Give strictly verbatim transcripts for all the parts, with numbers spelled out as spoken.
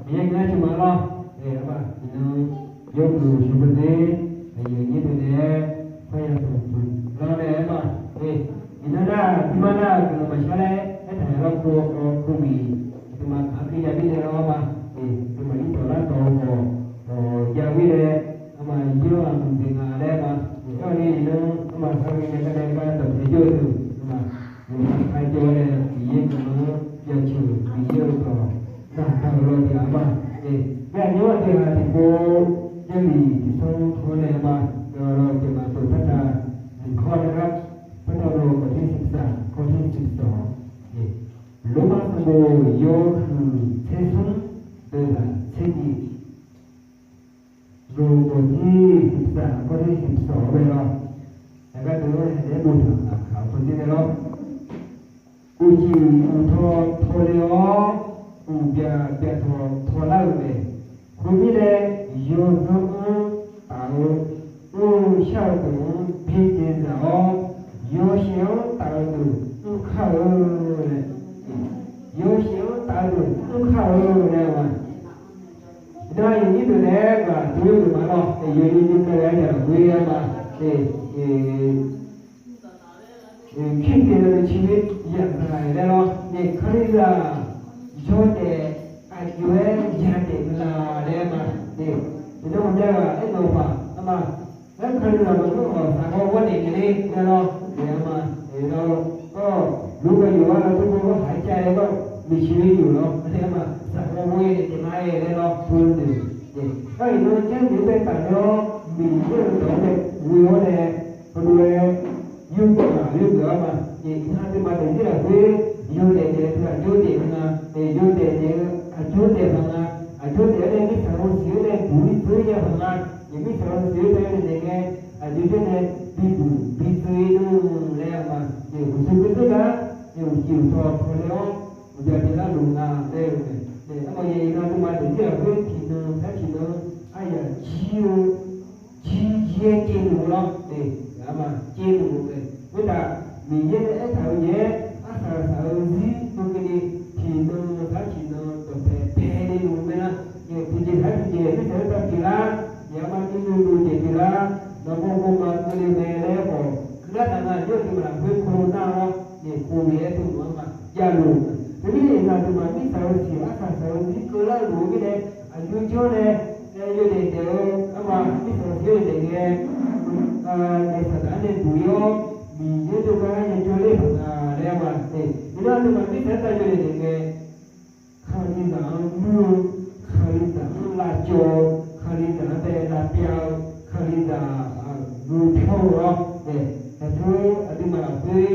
Aqyawf ngar tiq ma lawr. Arma iqnan yawmuiq sheuqbeu nae, aqyuif aqnyir deuq nae, parya tanqpuq lar nae arma, iqnan nar pirma nar guiqlanq maqshar laer aertaq-a lawr, kur-awr kur miq, aqduimaf aqkir ya mirnae lawr arma, aqduimaf irdawq lar dawq-eu khawf, dawq ya mir nae, arma yawr-aq muiqdzaeq nga laer ma, arma iqnan arma sar ghae nae gar nae gar dawqpae jawr-eu deuq, arma yawqha kar jawr nae Miqyaer guiqlanq-anr jaceuq Miqyaer-euq dawq naqtaq-euq lawr tiq ghaq ma. Nar aqnyir-anr aqdui-aq tiqpov Jarlif tiqsanr tawr nae ma, yawqha lawr tiq maq dawq par taq, nyiq kawr nae gar, par taq lawr khawf ter siqsaq kawr ter siqsaq-awr, Lormav sanqbof yawhuiq tser smr deuq-aq tser nyiq, dawq khawf ter siqsaq kawr ter siqsaq-awr ghae lawr. Aqgar deuq-anr haeq naeq-aer boftaq-euq aqkaq-anr pawdzer nae lawr. Uqcif uqtaw tawle-awr, uqbyaq byaq tawq tawlar-euq mae. Khoermirnae, yawzanr-anr taf-eu mr-eu shar-eu deuq-anr byaerdzae zaq-awr, yawshaef-anr taf-eu deuq mr kar-eu laer, yawshaef-anr taf-eu deuq mr kar-eu laer ma. Nar yawnyir deuq nae-aer ghaq dov-eu deuq ma lawr, yawnyir deuq nae-aer yaqlaf ghoer-a ma. Pyur pyaeq-eu ciqbir yaqzaq-aer laer lawr, nae Kalizaq jawrdaef aqjox-aer yadaef meuq la laer ma. Iqnan maqjav ghaq aernaeq-eu paq arma, aer Kalizaq maqngeur khawf saqkhaw gharnaeq ngaeq ler nae lawr, naeq-a ma. Naeq-a lawr, lur ghae yawqghaq nar tov gawr haq-aer cav-aer lawr, miqsiq le yuf lawr, naeq-a ma. Saqkhaw ghoe naeq taef ma-aer laer lawr, tov-eu deuq, aer iqnan janr deuq-anr bae taf nae-awr, Miqyaer-euq dawq-anr bae ghoe-awr nae, heulof-aer yurgeuf ghaq yurgeuf-a ma. Iqnan aqduimaf daefzir lafkhoer yawdaef daef-eu teu aqjox daef-eu nga, yawdaef daef-eu aqjox daef paq nga, aqjox daef-aer nae mirtsaq hawsiq-aer nae buq-ir dzeur ya paq nga, mirtsaq hawsiq-aer nae naeq ngae, aqjox jawr nae bibuq bidzoe nmr laer-a ma. Uqshoe keuv dzeur gar, uqcif uqtaw tawle-awr, uqbya byaelar luf nga laer-eu mae. Arma yaeq iqnan aqduimaf daefzir lafkhoer tiqnan sar tiqnan aryaq jir-eu jir jir-aer caevluf-eu lawr, arma caevluf-eu mae. Khoertav Miqyaer nae aertaq-euq yaeq-aer arsaq saq-eu zir heukeuvni tiqnan sar tiqnan dawqpae pae le luf-eu mae nar, tiqjeq sar tiqjeq mirtsaq-aer taq pyeuflar, yaqma ni luf luf jeq pyeuflar, nawq mawr mawr ma keuvle mae laer khawf, nar taq nga jawr-eu tiq maq lafkhoer corona-awr, naeq covid-aer tuvluf-anr ma javluf-eu. Teumirnae iqnan aqduimaf mirtsaq-eu siq arsaq saq-eu zir keuvlar luf-eu mirnae, aqjox jawr nae yawdaef daef-eu arma mirtsaq siq-aer daef ngae, naeq saqdaq-anr nae duq-ir-awr, Miqyaer jawrgar yajawr ler paq nga laer-a ma. Iqnan aqduimaf mirtsaq-aer taq yawdaef daef ngae, Kalizaq-anr muir-eu, Kalizaq-anr lavcawv-eu, Kalizaq-anr bae lavpyav-eu, Kalizaq-anr gheu pyawr-eu lawr, aer, aqduimaf lafkhoer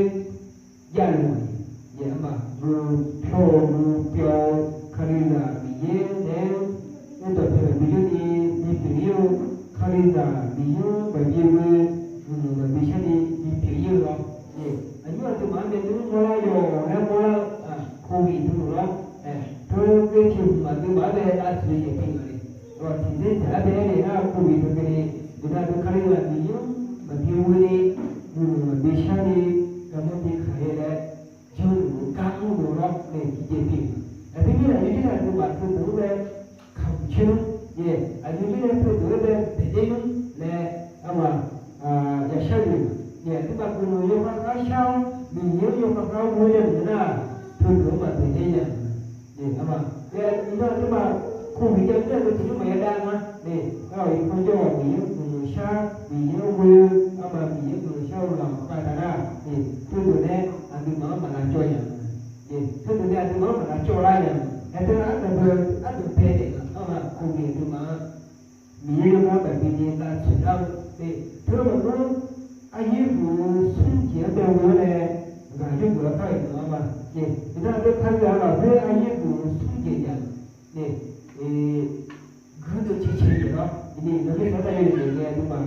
javluf-eu, arma gheu pyawr-eu, gheu pyav-eu, Kalizaq Miqyaer naeq-aer dawqpae maqbi jawrni bipyeuf-ir-eu, Kalizaq Miqyaer-anr maqbi ghoe, guiqlanq maqbi sharni bipyeuf-ir-eu lawr. Aqnyir aqduimaf-anr bae nuir mawrlar yawq laer mawrlar-eu, covid teulof lawr, teu ghae tiq hmq aqduimaf-anr bae lavtsoeq-eu jeq pyeuf nga le. Tiqdzer dzaq-aer bae aernaeq nar covid teukeuvni, iqnan aqdui Kalizaq Miqyaer-anr maqbi ghoeni, guiqlanq maqbi sharni, garmanr bi kaq-ir laer, janrluf-eu gar mrluf-eu lawr nae tiqjeq pyeuf. Aqdui mirnae aqjox jir nae aqduimaf teu deuq-anr bae kamq coer nmr, aqjox jir nae teu deuq-anr bae daefler nmr laer, arma yashar-eu, aqduimaf guiqlanq yawkhav khav shar-awr, Miqyaer-anr yawkhav khav ghoe nae maqngeur nar, teu deuq-anr maqdaef ler nya. Iqnan aqduimaf covid jav-eu nar-aq, tiqjawr maqya dav nga. Nar-aq, yawkhav jawr-awq, Miqyaer-anr guiqlanq shar, Miqyaer-anr ghoe-eu, arma Miqyaer guiqlanq shar-eu ghaq maqkhav taq nar, teu deuq nae aqduimaf-anr maqlavcawv nya. Teu deuq nae aqduimaf-anr maqlavcawv lar nya. Aer teu ardanq bae, ardanq bae daef nga, arma covid aqduimaf-anr Miqyaer yawkhav maqbi ni lavtsoeq lar-eu, teu maqngeur, aryaer huiq-eu smr jeq-anr bae ghoe-awr nae, ghaq yawgeuf-awr kar-euq nar-aq ma. Iqnan aqdui Kalizaq lafkhoer aryaer huiq-eu smr jeq jav-euq, guirdeuv cae cae jeq lawr. Iqnan mirtsaq-anr taq yawdaef daef ngae aqduimaf,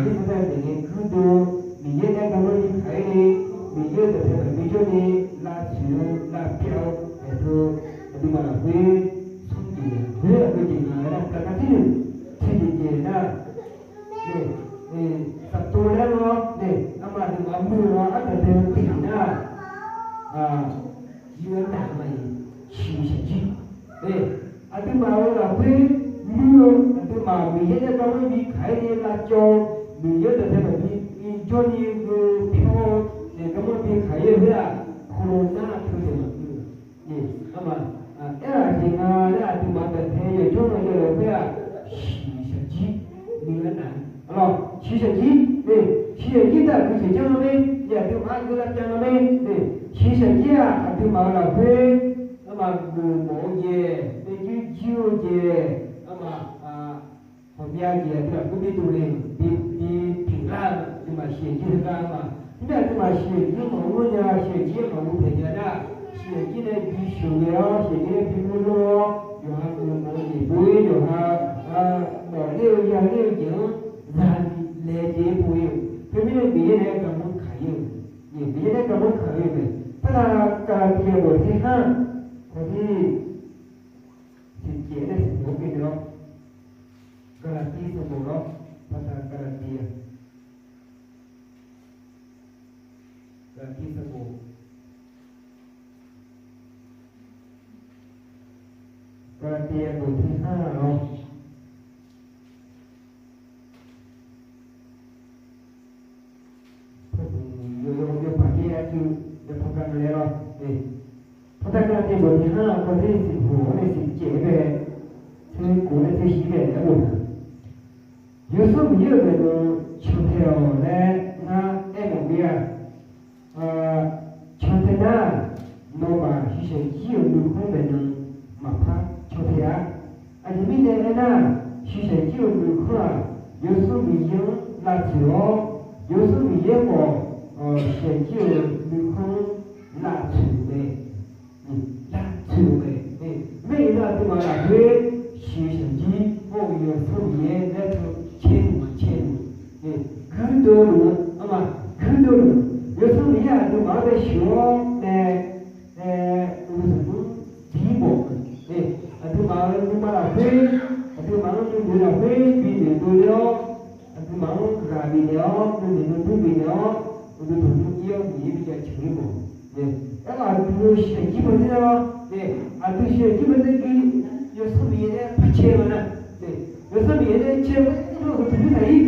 mirtsaq-anr taq yawdaef daef ngae guirdeuv, Miqyaer nae garmanr bi kaq-ir ni, Miqyaer-euq dawqpae maqbi jawr ni, lavtsoeq-eu lavpyav-eu, aer teu aqduimaf lafkhoer smr jeq-a, khoer aqgeu jeq nga laer nar, taqkar tirluf tiqjeq jeq nar, saqtov laer-awr nae, arma aqduimaf muiq-eu ardanq bae-eu tiq nar, yawdaef ma-iq ciqshaq jir, Aqduimaf-euq lafkhoer nuir-eu, aqduimaf Miqyaer nae garmanr bi kaq-ir ni lavcawv-eu, Miqyaer dawqpae maqbi jawrni gheu pyawr-eu nae garmanr bi kaq-ir-eu khoer-aq, corona teu taeq maqngeur-a. Aerkhawf, aqjeq nga laer aqduimaf dawqpae yawqjawr nan yawlawq khoer-aq, shiq shaqjir nuilar nar, shiq shaqjir, shiq shaqjir taq guiqjeq janr-eu mae, aqduimaf-anr geu lavpyav-eu mae, shiq shaqjir-aq aqduimaf-euq lafkhoer, arma geufmawf-eu jeq, nae jir jir-eu jeq, arma ghawqmya jeq aqdui lafkhoer bi dovle-euq, bi pyeuflar-eu, aqduimaf shiq shaqjir heugar ma. Teumirnae aqduimaf shiq shaqjir maqmr nya, shiq shaqjir maqmr taeq nya nar, shiq shaqjir nae bi sheuqghae-awr, shiq shaqjir nae bi murlor-awr, yawqha geufmawf-eu jeq bo-ir, yawqha mawfler-eu yaler-eu jeq-anr zaq ni laejae-aer pov-ir-euq. Teumirnae Miqyaer nae-aer garmanr kaq-ir-euq, Miqyaer nae-aer garmanr kaq-ir-euq mae. Paqtaq Gaqlaqtiv-aq bawq ter har, kawqdir tiqjeq-aer nae siqbof-awr ghae nae-awr, Gaqlaqtiv sanqbof lawr, paqtaq Gaqlaqtiv-aq, Gaqlaqtiv sanqbof, Gaqlaqtiv-aq bawq ter har-awr, yawpaq ter arcuiv, yawpaq gar ma laer lawr. Paqtaq Gaqlaqtiv bawq ter har-awr, kawqdir siqbof-awr nae siqjeq-aer bae, tser kof nae tser shir bae aerbof-a, Yawsanr Miqyaer-euq maeqnan cantae-awq laer ngar aermawf mir-a. Cantae nar, nawmaf shiq shaqjir-euq nuikhanr maeqnan maqpar cantae-a. Aqjeq mirnae aernar, shiq shaqjir-euq nuikhanr-aq, Yawsanr Miqyaer-anr lavtsoeq-awr, Yawsanr Miqyaer khawf shiq shaqjir-euq nuikhanr-anr lavtsoeq mae. Lavtsoeq mae. Maqngeur nar aqduimaf lafkhoer shiq shaqjir hawr-eu Yawsanr Miqyaer laer teu caer luf maqcaer luf, guirdeuv luf-eu, arma guirdeuv luf, Yawsanr Miqyaer aqduimaf-anr bae sheuq-awr nae, uqduq tanqnymr bi mawf-eu, aqduimaf-euq nuima lafkhoer, aqduimaf-anr nuinoeq lafkhoer binoeq dovle-awr, aqduimaf-anr ghaq bifnaeq-awr, nuinoeq nuidur bifnaeq-awr, uqduq tanqnymr ir-awr Miqyaer bi jaceuq-ir mawf. Aerkhawf aqdui-euq shiq shaqjir bawdzer nar, aqdui shiq shaqjir bawdzer bi Yawsanr Miqyaer nae par caer-eu nar, Yawsanr Miqyaer nae caer-eu, nawr uqduq tanqnymr taq-ir,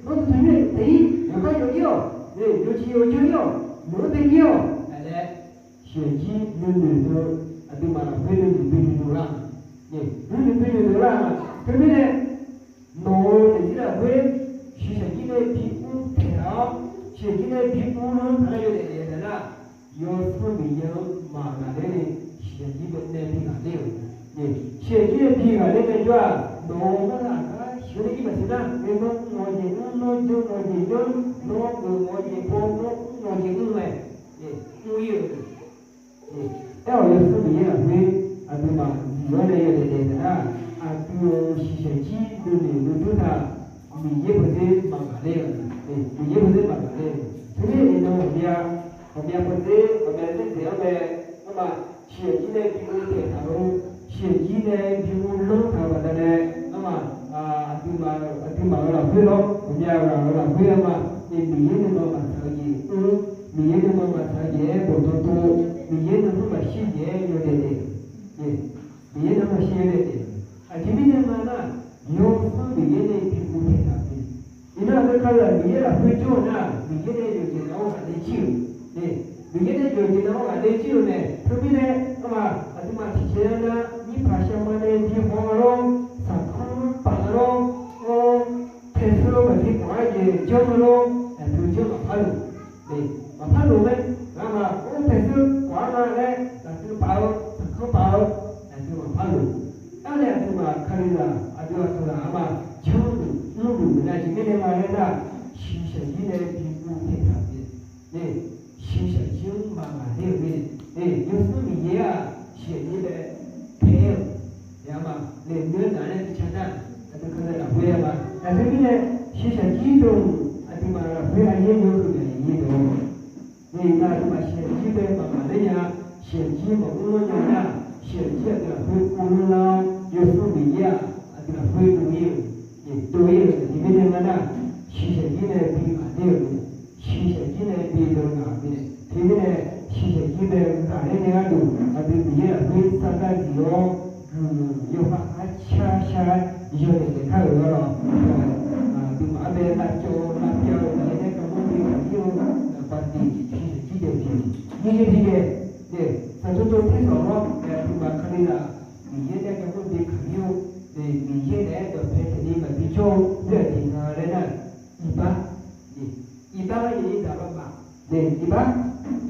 nawr uqduq tanqnymr taq-ir, yawqgar yawq-ir-awq, yawqjeq yawqjawr-ir-awq, nawq-anr bae-ir-awq laer, shiq shaqjir nuinoeq deuq, aqduimaf lafkhoer nuinoeq binoeq deuq lar, nuinoeq binoeq deuq lar. Teumirnae nawq-euq daefzir lafkhoer shiq shaqjir nae bi mr taeq-awr, shiq shaqjir nae bi mr-anr taq nar yawdaef daef-eu taef nar, Yawsanr Miqyaer-anr maqghaqler ni shiq shaqjir nae bi ghaqler-euq. Shiq shaqjir nae bi ghaqler ngaejawr-aq, nawq-euq ghaq gar sheuq-eu nae ir maqsiq nar, nawr mr-awr jeq mr, nawr janr-awr jeq janr, nawr geuf-awr jeq paw, nawr mr-awr jeq mr mae, mr-ir-euq. Aer-awq Yawsanr Miqyaer lafkhoer aqduimaf zif-awr nae yawdaef daef-eu taef nar, aqdui-euq shiq shaqjir nuinoeq nuidur taq Miqyaer bawdzer maqghaqler-eu, Miqyaer bawdzer maqghaqler-eu. Teumirnae iqnan ghawqmya, ghawqmya bawdzer, ghawqmya dzer dzaeq-anr mae, arma shiq shaqjir nae bi mr taeq taq-eu, shiq shaqjir nae bi mr lanr taq-eu baqdanae, arma aqduimaf, aqduimaf-euq lafkhoer lawr, ghawqmya ghaq-euq lafkhoer arma, Miqyaer nuima maqtsaq-eu jeq mr, Miqyaer nuima maqtsaq-eu jeq-aer bofdov dov, Miqyaer nuima maqshir jeq-aer yawdaef daef, Miqyaer nuima maqshir yawdaef daef. Aqjeq mirnae nga nar, Yawsanr Miqyaer nae bi mr taeq taq mae. Iqnan aqdui kalizaq Miqyaer lafkhoer jawr-eu nar, Miqyaer nae yawqjeq nav-awr ghaqler jir-euq, Miqyaer nae yawqjeq nav-awr ghaqler jir-euq mae. Teumirnae arma aqduimaf tiqjeq-aer nar, nyirpaq sharma nae bi haw-a lawr, saqkanr paf-a lawr, taeq teu maqbi khawf-aer jeq janr-a lawr, aqdui janr maqpar luf, maqpar luf mae. Ngamaf or taeq teu khawf-aer nga laer lafdui paf-eu, saqkanr paf-eu, aqdui maqpar luf. Arnae aqduimaf kalizaq, aqdui aqkaqzaq arma janr luf mr luf-eu nar, aqjeq mirnae nga laer nar, shiq shaqjir nae bi mr taeq taq-euq mae. Shiq shaqjir-anr maqghaqler-euq mae. Yawsanr Miqyaer-aq shiq shaqjir nae taeq-aer-euq, arma laeqnoer naq nae bi ca nar, aqdui kalizaq lafkhoer arma, aqdui mirnae shiq shaqjir dawq-euq aqduimaf lafkhoer aryaer yawhuiq naeq-ir dawq-awr, iqnan aqduimaf shiq shaqjir bae maqghaqler nya, shiq shaqjir maqmr lanr nya nar, shiq shaqjir aqdui lafkhoer mr lanr lar-awr, Yawsanr Miqyaer-aq aqdui lafkhoer dov-ir-euq, dov-ir-euq. Aqjeq mirnae nga nar, shiq shaqjir nae bi ghaqler-euq mae, shiq shaqjir nae bi dawq ghaq-euq mae. Teumirnae shiq shaqjir bae ghaqler nae gharduq aqdui Miqyaer lafkhoer sargar zif-awr Yawkhav arcar shar-aer yawdaef daef kar-euq-awr lawr, aqduimaf-anr bae lavcawv lavpyav-eu Miqyaer nae garmanr bi kaqlir-eu, naqba tiq tiqjir daef tiq, nyiq jeq tiq jeq, saqdov dov tersawq-awr nae aqduimaf Kalizaq Miqyaer nae garmanr bi kaqlir-eu, Miqyaer naeq-aer dawqpae taeqni maqbi jawr-eu, khoer-aq jeq nga laer nar, iqbax, iqbax-anr yaqir daq lawr ma. Iqbax,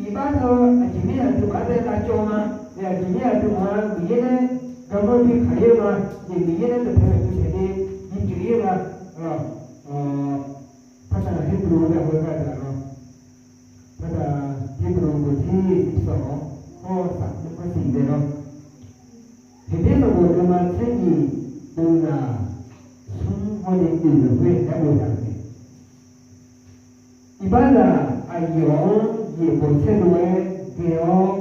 iqbax teu aqjeq mirnae aqduimaf-anr bae lavcawv ma. Aqjeq mirnae aqduimaf-anr Miqyaer nae garmanr bi kaqlir-eu ma. Miqyaer nae dawqpae maqbi taeqni bipyeuf-ir-eu ma. Pardaq Herbru-anr bae hawgar daq lawr. Pardaq Herbru bawqtir tiqsawq-awr, hawr saq hawr siq bae lawr. Heqbyaer sanqbof deuvma tser nyiq, deuvzaq smr hawr ni oeq lafkhoer aerbof taq-euq mae. Iqbaxzaq aqyawf-anr yaeqbawq saerlu-aer ghae-awr,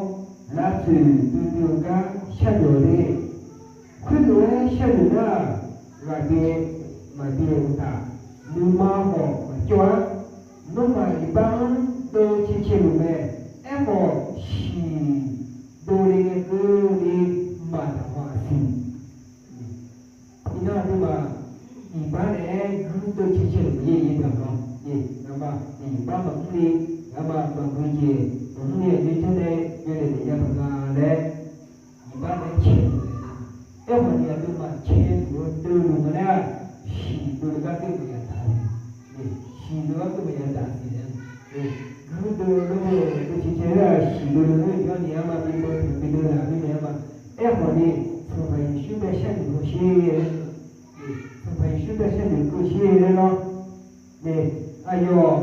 lavtsoeq duidui-eu gar sharnoeq-eu de. Khoerlof-aer sharnoeq nar, ghaqbyae maqbyae uqtaf, nuima khawf maqcawv-ar. Nawmaf iqbax-anr deuv cae cae luf mae. Aerkhawf, siq dovle ngae keuvni maqdaq haw-aq siq. Iqnan aqduimaf iqbax naeq-aer guir deuv cae cae luf-eu yaer-ir daq lawr. Ngamaf iqbax maqmr ni, ngamaf maqmuiq jeq maqmr ni aqjox janr nae yawdaef daef nya paq nga laer, iqbax naeq-aer cae luf mae. Aerkhawf ni aqduimaf cae luf-eu deuvluf nga laer-aq, siq dovle gar keuv maqya daq-a. Siq dovle gar keuv maqya daq siq laer, guir deuv lor-eu deuv cae cae laer-aq, siq dovle-eu jawr ni arma bi deuv taq bi deuv laf mirnae arma. Aerkhawf ni, Sanqpaq Yeqsur bae sharnoeq keuv sher-aer, Sanqpaq Yeqsur bae sharnoeq keuv sher-aer lawr. Nae, aqyawf,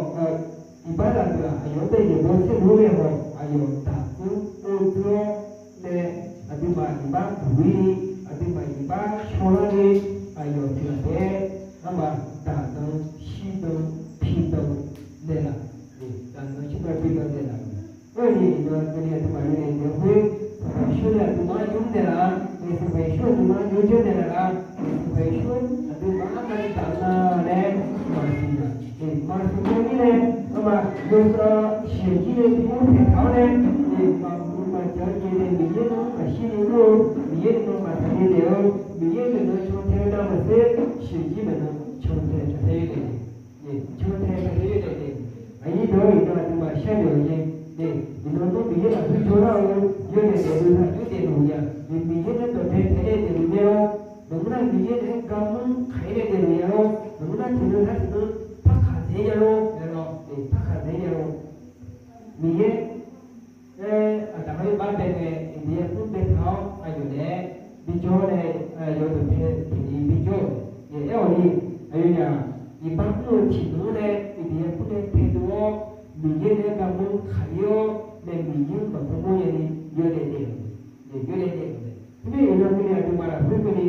iqbaxzaq deuq-aq, aqyawf-anr bae yaeqbawq saerlu-aer ghae khawf, aqyawf daqtsuir or dzuir-awr nae, aqduimaf iqbax duq-ir ni, aqduimaf iqbax cawlar ni, aqyawf tiq ghaq taef-aer, arma daqdan shirdan pidan naeqlaf, daqdan shirdan pidan naeqlaf. Aerni iqnan keuvni aqduimaf yawdaef daef-eu khoer, Sanqpaq Yeqsur nae aqduimaf-anr nymr naeqlaf-a. Sanqpaq Yeqsur aqduimaf-anr nymr jawr naeqlaf-a. Sanqpaq Yeqsur aqduimaf-anr maqli daq-eu nga laer maqsiq-a. Maqsiq nya mirnae, arma yawsanr shiqjir nae bi mr taeq taq-awr nae, maqmuiq maqjaq-eu jeq nae Miqyaer nan-anr maqshir ni mr-eu, Miqyaer nuima maqtaq ni daef-eu, Miqyaer maeqnan cantae-eu navmaqtser, shiqjir maeqnan cantae taq tae-aer daef-eu. Cantae taq tae-aer daef-eu. Aqyuif deuq-or, iqnan aqduimaf sharnoeq-eu jeq, iqnan nawr Miqyaer lafkhoer jawrlar-eu, yawdaef daefluf taq jawr daefluf nya. Miqyaer nae dawqpae taef-aer daefluf nya-awr, maqngeur nar Miqyaer naeq-aer garmanr kaq-ir nae daefluf nya-awr, maqngeur nar tiqnan nar tiqnan parkaq dzaeq-ir nya lor, aer lawr, parkaq dzaeq-ir nya lor. Miqyaer aer, aqdaq-anr iqbax bae ngae, Miqyaer mr baetaq-awr aqyawf naeq-aer bijawr nae, aqyawf dawqpae taef-ni bijawr-euq mae. Aer-awq ni, aqyawfnyaf iqbax mr-eu tiqnan-anr nae Miqyaer mr nae taedov-awr, Miqyaer nae-aer garmanr kaq-ir-awr nae Miqyaer-anr maqpar mawr nya ni yawdaef daef-euq mae. Yawdaef daef-euq mae. Khoermirnae iqnan keuvni aqduimaf lafkhoer keuvni,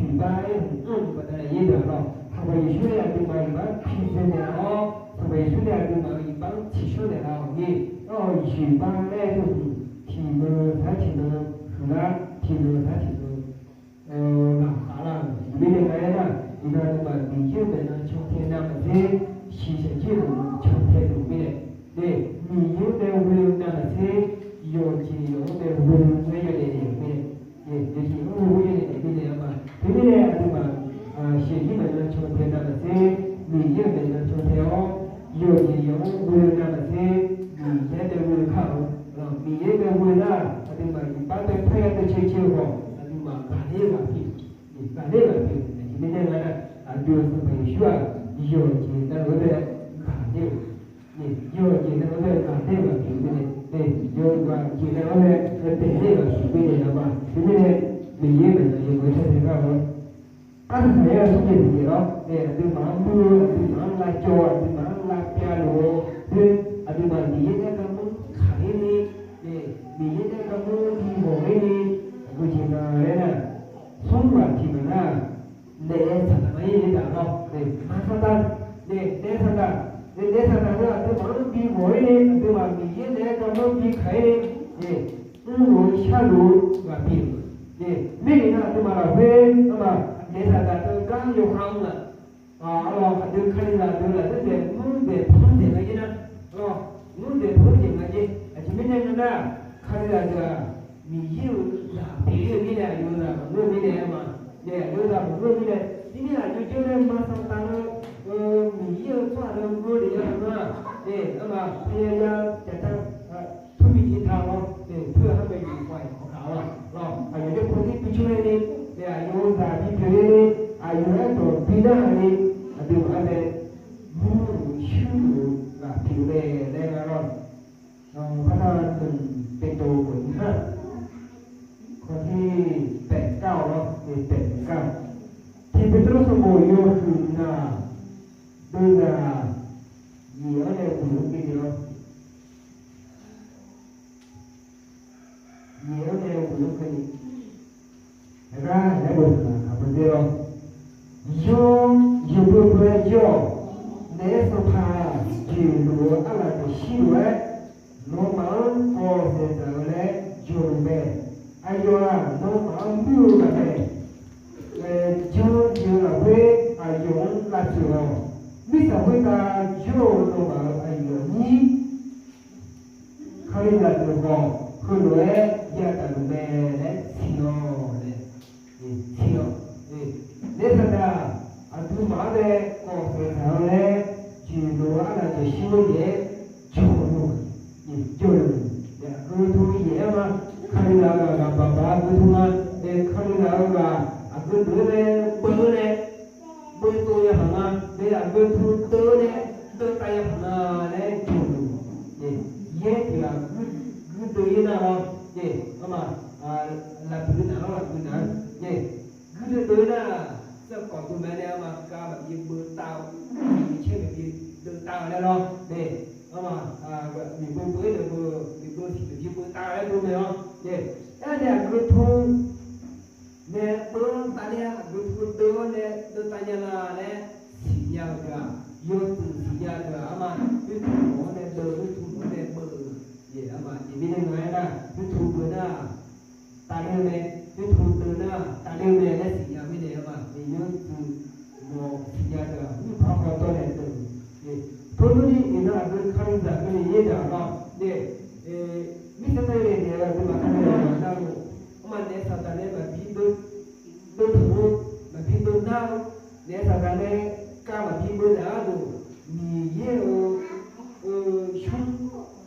iqbax-aer hmq mr-euq baqdanae yaerdaq lawr, Sanqpaq Yeqsur nae aqduimaf iqbax-anr piqdzae naeqlaf-awr, Sanqpaq Yeqsur nae aqduimaf-euq iqbax-anr tiqshawr naeqlaf-awq ni. Aer-awq, iqbax laer-eu hmq tiqnan sar tiqnan huiqlar, tiqnan sar tiqnan ghaqkhav lar-euq mirnae nga aer nar, iqnan aqduimaf Miqyaer-euq maeqnan cantae navmaqtser, shiqshaq jir-euq cantae luf mirnae, Miqyaer-anr bae ghoe-eu navmaqtser, yawqjeq yawq-anr bae ghoe-eu laer yawdaef daef-euq mirnae, yawqjeq-anr ghoe-eu yawdaef daef mirnae arma. Teumirnae aqduimaf shiqjir maeqnan cantae navmaqtser, Miqyaer-euq maeqnan cantae-awr, yawqjeq yawq-anr ghoe-eu navmaqtser, Miqyaer bae ghoe-eu kar-eu, Miqyaer bae ghoe nar, aqduimaf iqbax bae parya bae cae cae-eu khawf, aqduimaf ghaqler ghaq pyeuf, ghaqler ghaq pyeuf-eu mirnae nga nar, aqdui-euq Sanqpaq Yeqsur-aq, yawqjeq navluf-anr bae ghaqler-euq, yawqjeq navluf-anr bae ghaqler-eu ghaq pyeuf-eu mirnae, yawqjeq navluf-anr bae daefler-eu ghaq pyeuf-eu mirnae arma. Teumirnae Miqyaer-euq maeqnan yawmuiq-aer cantae gar-awr, artaq ya-eu smrjeq tiqjeq lawr nae, aqduimaf-anr muir-eu, aqduimaf-anr lavcawv-eu, aqduimaf-anr lavpyav luf-eu, aqduimaf Miqyaer nae garmanr kaq-ir ni, Miqyaer nae garmanr bi ghawq-ir ni, aqgeu jeq nga laer nar, smr ghaq tiq ghaq nar, naef saqdaq ma-ir naeq taf lawr, naef saqdaq, naef saqdaq, naef saqdaq-eu aqduimaf-anr bi ghawq-ir ni, aqduimaf Miqyaer naeq-aer garmanr bi kaq-ir ni, mrluf-eu sharluf-eu ghaq pyeuf-eu. Mirnae nar aqduimaf lafkhoer arma, naef saqdaq teu gar yawkhav mr-aq, arlawq aqdui Kalizaq deuq lafkhoer daef mr daef pmr daef nga jer nar, arlawq mr daef pmr daef nga jer. Aqjeq mirnae nga nar, Kalizaq deuq-aq, Miqyaer-euq zaq pyeuf-ir-eu mirnae, aqyawf-euq zaq maqngeur-eu mirnae ma. Nae aqyawf-euq zaq maqngeur-eu mirnae, tirni aqjox jawr nae ma Saqtaq-eu, Miqyaer-euq tsawrhaq nae ngeur lef-a nar, nae arma payaya jaqda, turbi jeq taq-awr nae, teu-eu har bae jeq khaw-aer kawqkaq-awr lawr, aqyawf jawr paw ni bi jawr nae ni, nae aqyawf-euq zaq bipyeuf nae ni, aqyawf-aer dawq bi nar-aq ni, aqdui maqaer bae, mur-euq shuir-euq ghaq pyeuf mae laer nga lawr. Parda deuq Beqtuvluv khof ni nar, kawq tiq paef kar-awr lawr, paef kar. Tiq Beqtuvluv sanqbof yawhuiq ngaq, deuv ngaq, nyiq-anr nae ghoeq-anr keuvni lawr. Nyiq-anr nae ghoeq-anr keuvni, aqgar laer bof-euq aqma dzer lawr. Yawr, yawqbeu beu-aer jawr-awq. Naef-aer Sanqpaq jeqluf-eu arlaqdeuq shir lof-aer, nawmaf-anr kawv saeqdzaq-eu laer jawrluf mae. Aqyawf-aq, nawmaf-anr muir-eu ghaq mae. Jan jeq-eu lafkhoer aqyawf-anr lavtsoeq-awq. Mirtsaq khoertav jawr-eu nawmaf-euq aqyuif aqnyir Kalizaq deuq khawf, heulof-aer yadaq luf mae laer siq-awq laer, siq-awq. Naef Saqtaq aqduimaf-anr nae kawv saeqdzaq-eu laer, jeqluf-eu arlaqdeuq shir-eu yaeq-aer jawrluf, jawrluf. Aqgeu teu yaeq-aer ma, Kalizaq-eu ghaq ghaq baq baq-eu aqgeu teu ma. Nae Kalizaq-eu ghaq aqgeu deuq-anr nae beu-eu nae, beu tov ya paq nga. Nae aqgeu teu deuv-eu nae, deuvtav ya paq nga laer jawrluf. Yaer tiq ghaq guirdeuv-ir nar lawr, arma, lafbuiq naq lawr, lafbuiq naq-anr, guirdeuv deuv-ir nar, zaqkawq dov mae nae arma, kav maqbi beuvtav-eu, caer maqbi deuvtav-eu laer lawr. Nae arma, miqbeu beu-ir deuq beu, miqbeu tiq maqbi beuvtav-eu laer dov mae-awr. Nae, aernae aqgeu teu nae beu-anr tavler-a, aqgeu teu deuv-awr nae deuvtav nya la laer siqnya-eu deuq-aq, yawtsuif siqnya deuq-aq, arma, yawtsuif mawf-awr nae deuv, yawtsuif mawf-awr nae beu-eu, arma, iqmirnae nga-aer nar, yawtsuif beu nar, tavler-eu mae, yawtsuif deuv nar, tavler-eu mae laer siqnya mirnae, arma, yawtsuif mawf siqnya deuq-aq, yawtsuif par khawf dawr nae deuv-eu. Teumirnae iqnan aqgeu Kalizaq keuvni yaer daq-awq lawr. Nae, mirtsaq tavler naeq-eu aqduimaf Kalizaq nar-eu, arma, naef Saqtaq nae maqbi deuv, deuv taq-eu, maqbi deuv nar-eu, naef Saqtaq nae kav maqbi beuv daq-ar deuq, Miqyaer-euq smr,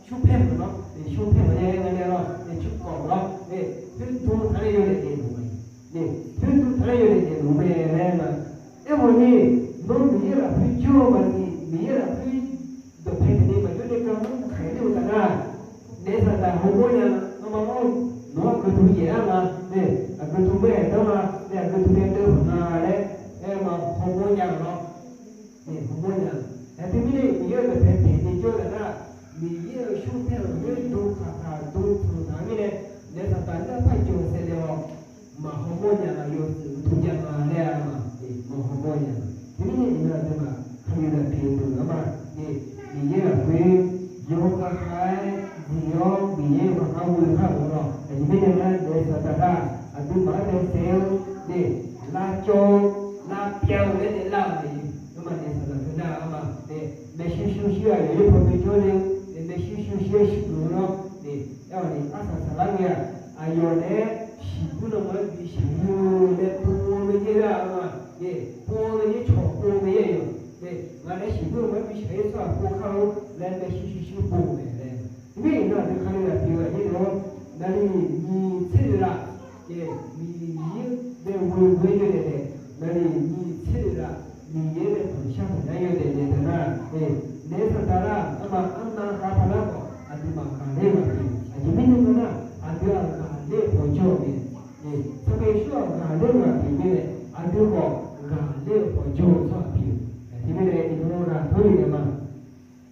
smrpaer-euq lawr, smrpaer-euq nae nga nae lawr, nae tsawrkawv lawr, nae, khoerdov taq nae yawdaef daefluf mae. Nae, khoerdov taq nae yawdaef daefluf mae laer nga. Aerkhawf ni, nawr Miqyaer lafkhoer jawr-eu maqsiq, Miqyaer lafkhoer dawqpae taef ni maqjawr nae garmr kaq-aer ler-eu taf nar, naef Saqtaq hawmawr nya, arma-awr, nawq-anr aqgeu teu yaef-ar nga, nae, aqgeu teu maer-aer danr nga, nae, aqgeu teu nae deuv paq nga laer, aer ma hawmawr nya-euq lawr. Nae hawmawr nya-euq. Aqteu mirnae Miqyaer-euq dawqpae taef ni jawr taf nar, Miqyaer-euq smrpaer-euq khoerdov kaq taq dov taq-eu taq-eu mirnae, naef Saqtaq nar par jawq saevle-awq. Maq hawmawr nya-a, yawtsuif uqduq jav nga laer-a ma, maq hawmawr nya-a. Teumirnae iqnan aqduimaf Kalizaq pyeuf-eu deuq-anr ma, Miqyaer lafkhoer yawkhav khav-aer zif-awr Miqyaer-euq khav khav ghoe kar-euq lawr. Aqjeq mirnae nar, naef Saqtaq nar aqduimaf-anr nae saef-eu, nae, lavcawv-eu, lavpyav-eu laer nae lar-euq mae. Arma, naef Saqtaq teu nar-a ma, nae, maershuir shuir shuir-aq yawqyawr paw bi jawr le-eu, nae, maershuir shuir shuir-aer shuir geuf-eu lawr, nae, aer-awq ni arsaq saqlar ngae-aq, aqyawf naeq-aer shiqbuir lanma-aer bi shaqyur-eu laer pov-eu mae yaer-a ma, nae, pov-eu mae yaer cawq pov-eu mae yaer-a, nae, ngaq naeq-aer shiqbuir lanma-aer bi shaqyur tsawrhaq pov kar-eu laer maershuir shuir shuir pov-eu mae laer. Teumirnae iqnan aqdui Kalizaq pyeuf-eu aqnyir deuq-awr, naqli nyiq tser lef laf, Miqyaer nae ghoe ghoe-aer yawdaef daef, naqli nyiq tser lef laf, Miqyaer nae tanqshar tanqnya-aer yawdaef daef taf nar, naef Saqtaq nar, arma arnav khav taq nar khawf aqduimaf ghaqler-eu ghaq pyeuf. Aqjeq mirnae nar, aqdui-aq ghaqler-eu pawqjawr-eu mae. Sanqpaq Yeqsur-aq ghaqler-eu ghaq pyeuf mirnae, aqdui khawf ghaqler-eu pawqjawr-eu tsawrhaq pyeuf. Aqjeq mirnae iqnan ghaq tawrlef naeq ma.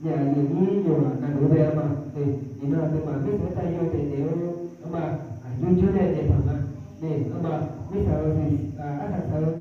Aqyuif aqnyir yawqghaq navluf-eu bae-a ma. Iqnan aqduimaf mirtsaq khoertav yawdaef daef-eu, arma, aqjox janr nae daef paq nga. Nae, arma, mirtsaq-eu